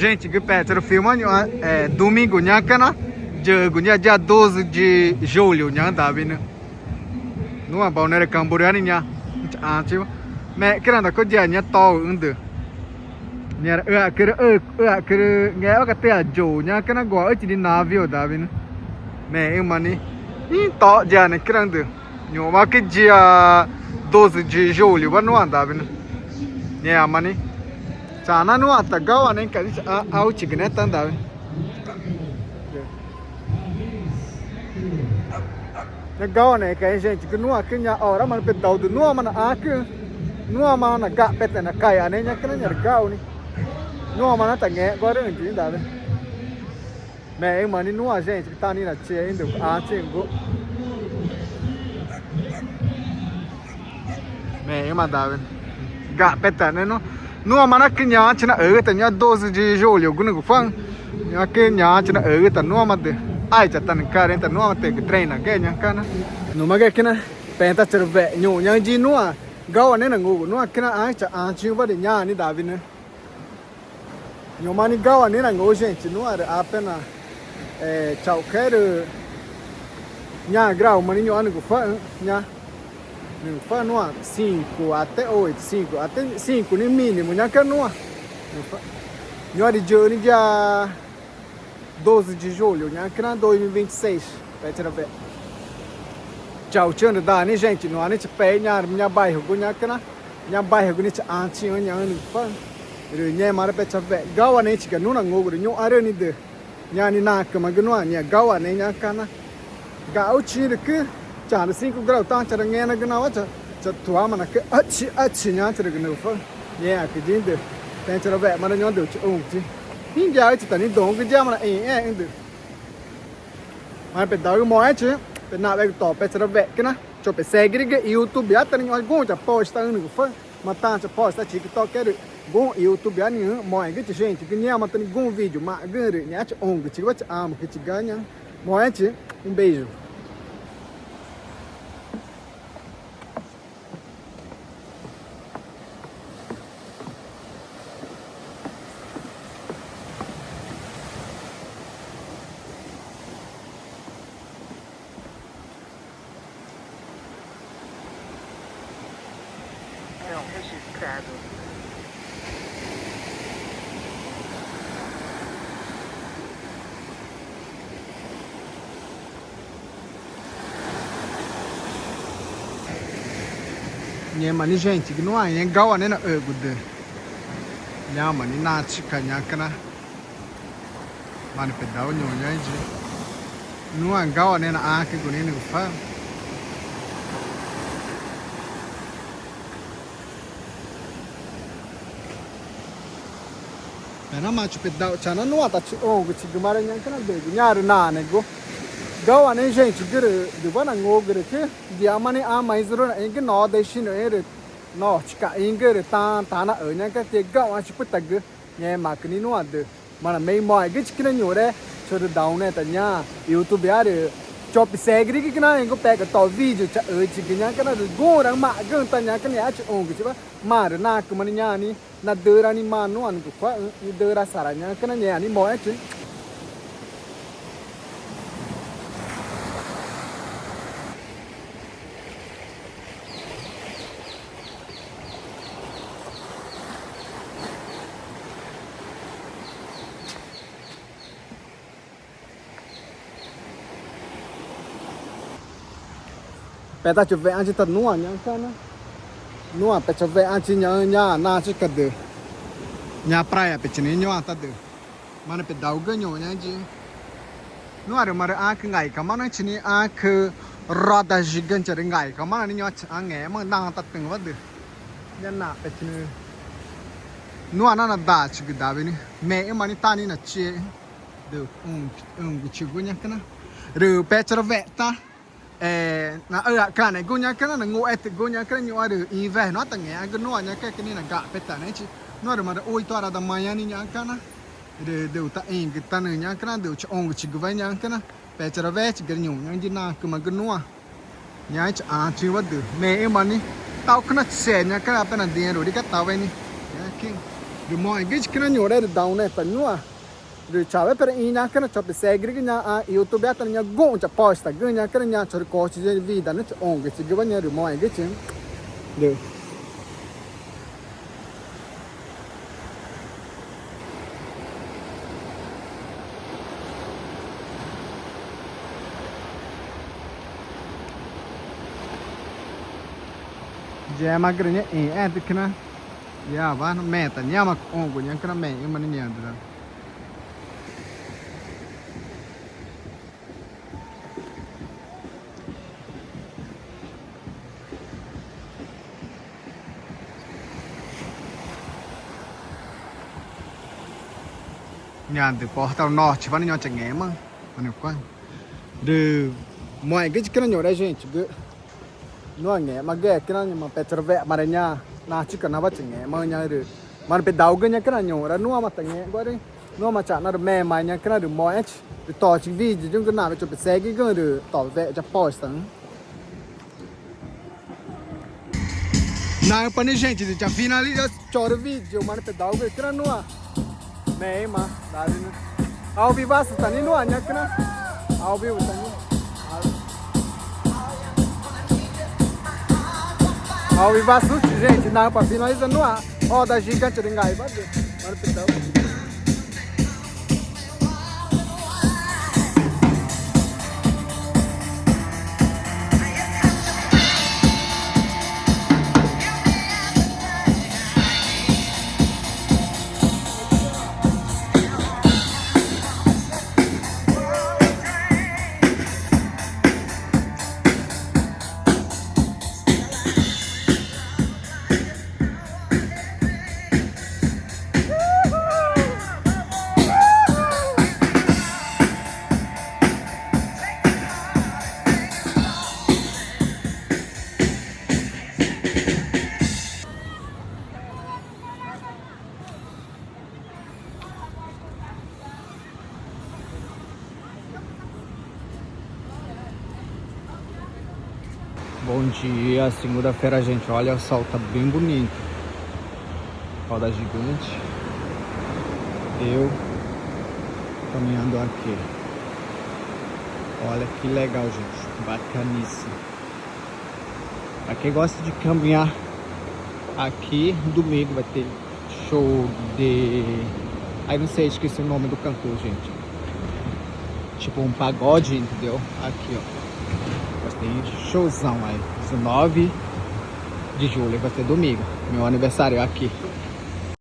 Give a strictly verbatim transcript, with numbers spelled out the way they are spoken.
Gentexü̃ pexetsarü filma ñu̱xma, é, domingo ñaã cana, yigü ñaã dia doze de julho ñaã, Davi, nüxü̃ nuã Balneário Camboriú ñaã chaxãchiü̃wa. Mexcüna da cuya ñaã toxü̃xü̃ düxü. Ñaã üaxcürü, üaxcürü ngexwa catüa yigü ñaã cana guaxüchi ni navio, Davi, nüxü̃ mexü̃ma ni ĩtoxi yanecüraü̃ düxü. Ñu̱xma que dia doze de julhowa nuã, Davi, nüxü̃ ngẽma ni chaxna nuã ta gawanecü̃ca̱x ni chaxãchiü̃gü ne ta, Davi. Ñaã gawanecü̃ca̱x, gentexü̃ nuã cüna ñaã ora mana pedaudu nuã mana ãcü, nuã mana naga peta nacaixane ñaã cana ñaã rü gaxu ni nuã mana ta ngexguarüxü̃, Davi. Mexü̃ma ni nuã, gentexü̃ ta nina chixexü̃ düxü chaxãchiü̃gu. Mexü̃ma, Davi, ga peta ne nuã, nuã mana cüna ñaã chinaxügü ta ñaã doze de julhogu nüxü̃ guxü̃ ñaã cüna ñaã chinaxügü ta nuãma düxü. Aichatanücüarü ta nuãma tüxü̃ treina ge ñaã cana. Numague cüna pexü̃ ta charüwe̱x ñuxãchi nuã gawanena ngugu nuã cüna ãcü chaxãchiü̃wa rü ñaã ni, Davi, nüxü̃ Ñu̱xma ni gawa nixĩ nangugü, gente, nuã rü apenas, eh, chauxca̱x rü ñaã grauma nixĩ ñuxma nüxü̃ guxü̃ ñaã, nüxü̃ guxü̃ nuã cinco até oito, cinco até cinco nixĩ mínimo ñaã cüna nuã. Ñuxma rü yigü nixĩ dia doze de julho ñaã cüna dois mil e vinte e seis. Pexü̃ charüwe̱x, chauxchiü̃ rü daa nixĩ, gente, nuã nixĩ chapexü̃ ñaã rü ñaã bairrogu ñaã cüna, ñaã bairrogu nixĩ chaxãchiü̃ ñaã nüxü̃ guxü̃. Rü ngẽma rü pexü̃ charüwe̱x gawa nixĩ chiga nuã nangugü rü ñuxãcü rü nixĩ düxü ñaã nixĩ nacümagü nuã ñaã gawa nixĩ ñaã cüna. Gaxuchi rü cü, charü cinco grau ta charüngẽxmagü nawa cha, chatuama nacü, achi, achi ñaã charügü nüxü̃ guxü̃. Ngẽãcü nixĩ düxü pexü̃ charüwe̱xma rü ñuxma düxü chauxü̃güchi. Nixĩ ngeaxüchi ta nixĩ duü̃xü̃gü yima naxĩxẽẽxü̃ düxü. Marü pexü̃ dauxü̃ moxẽchi pexü̃ nawegu to pexü̃ charüwe̱x cüna, choxü̃ pexü̃ seguirügü YouTube ya ta nixĩ ñuxma guxü̃ chapostaxü̃ nüxü̃ guxü̃, ma ta chaposta TikTok rü guxü̃ YouTube ya nixĩ moxẽgüchi, gente, ngẽma ta nixĩ guxü̃ vídeo maxü̃güxü̃ rü ñaã chauxü̃güchiwa chaxãmücüchiga ñaã. Moxẽchi, um beijo. Não registrado. Ngẽma nixĩ, gente, nuã ngẽma gawa nixĩ naxügu düxü. Ngẽma nixĩ nachica ñaã cüna. Marü pexü̃ dauxü̃ ñuxã nixĩ. Nuã gawa nixĩ naxãcügu nixĩ nüxü̃ guxü̃. Pexna ma choxü̃ pexü̃ dauxü̃ chana nuã ta chixũgüchigü marü ñaã cüna düxügu ñaã rü nanegu. Gawa nixĩ, gentexü̃gü rü düwa nangugü rü cü, ngĩama nixĩ ãma ĩzuru naxĩgü, nodexi nixĩ rü nochicaxĩgü rü ta, tanaxü ñaã cüna tigaxuã chipütagü. Ngẽmaãcü nixĩ nuã düxü marü mei moxẽgüchi cüna ñuxre, chorü dauneta ñaã YouTube ya rü choxü̃ pexü̃ seguirügü cüna ngẽxguma pexü̃ ga to vídeo chaxüchigü ñaã cüna rü guxü̃raü̃ma̱xgüxü̃ ta ñaã cüna ñaã chixũgüchiwa. Marü nacüma nixĩ ñaã nixĩ nadüra nixĩ ma nuã nüxü̃ guxü̃, nidüra sara ñaã cüna ngẽma nixĩ moxẽchi. Pexü̃ ta chauxwe̱xãchi ta nuã ñaã cüna, nuã pexü̃ chauxwe̱xãchi ñaã, ñaã nachica düxü. Ñaã praia pexü̃ nixĩ ñuã ta düxü. Marü pexü̃ dauxü̃ ñuxã nixĩ. Nuã rü marü ãcü ngaicama nixĩ, ãcü roda gigante rü ngaicama nixĩ ñuã chaxã ngẽxma natatüxü̃wa düxü. Ñaã naxpexü̃ nixĩ nuã nanadachigü, Davi, nixĩ mexü̃ma nixĩ ta nixĩ nachixexü̃. Düxü̃güchigu ñaã cüna rü pexü̃ charüwe̱x ta, eh, naxüacanegu ñaã cüna, nanguxetügu ñaã cüna ñuxã rü inverno ta ngẽxmagü nuã ñaã cüna, nixĩ naga peta nixĩ. Nuã rü marü oito horas da manhã nixĩ ñaã cüna rü düxü̃ taxĩgütanüxü̃ ñaã cüna, düxü̃ chixũgüchigüwa ñaã cüna. Pexü̃ charüwe̱xchiga rü ñuxã nixĩ nacümagü nuã ñaã chaxãchiü̃wa düxü. Mexü̃ma nixĩ tau cüna chixé ñaã cüna, apenas dinheiro rü ga tau nixĩ ñaã cüna. Rü moxẽgü tchicüna nhuxre rü dauneta nuã. Rü tchauepe rüxĩ ñacüna tchope segürügü ñaã YouTube, ãtü ñaã guxü̃ tchapostagü ñacüna ñaã tchorü cotidiano de vida nüxü̃ tchixõgüchigüwa ñaã rü moxẽgüchi. Rü yema gürü ñaã ĩxẽẽtücüna yawa meta ñama cuxũgu ñacüna mexü̃ma nixĩ ñaã dura. Ñaã dü portal norte wa nixĩ ñoxü̃ tchangẽxma. Rü moxẽgü tchicüna nhuxre, gentegü. Nuã ngẽxmagü ẽcüna ngẽma petrowe̱xma rü ñaã nachica nawa tchangẽxma ñaã rü marü pedaugü ñacüna nhuxre nuãma tangẽxguarü nuãma tchanaxãrü mema ñacüna rü moxẽchi. Rü tochi video ñuxgü nawe tchope segügüxü̃ rü towe tchapostaxü̃. Naxü̃pa nixĩ, gente, rü tchafinaliza tchorü video marü pedaugü ñacüna nuã mexü̃ma. Ao vivaço tá niĩ nuã ñacüna. Ao vivo tá niĩ. Ao vivaço, gente, naxü̃pa finaliza nuã. Roda gigante de Ngaibabe. Marü pedaugü. Bom dia, segunda-feira, gente. Olha, o sol tá bem bonito. Roda gigante. Eu caminhando aqui. Olha que legal, gente. Bacaníssimo. Pra quem gosta de caminhar, aqui domingo vai ter show de... Ai, não sei, esqueci o nome do cantor, gente. Tipo um pagode, entendeu? Aqui, ó. Vai ter showzão aí. Dezenove de julho, vai ser domingo. Meu aniversário aqui.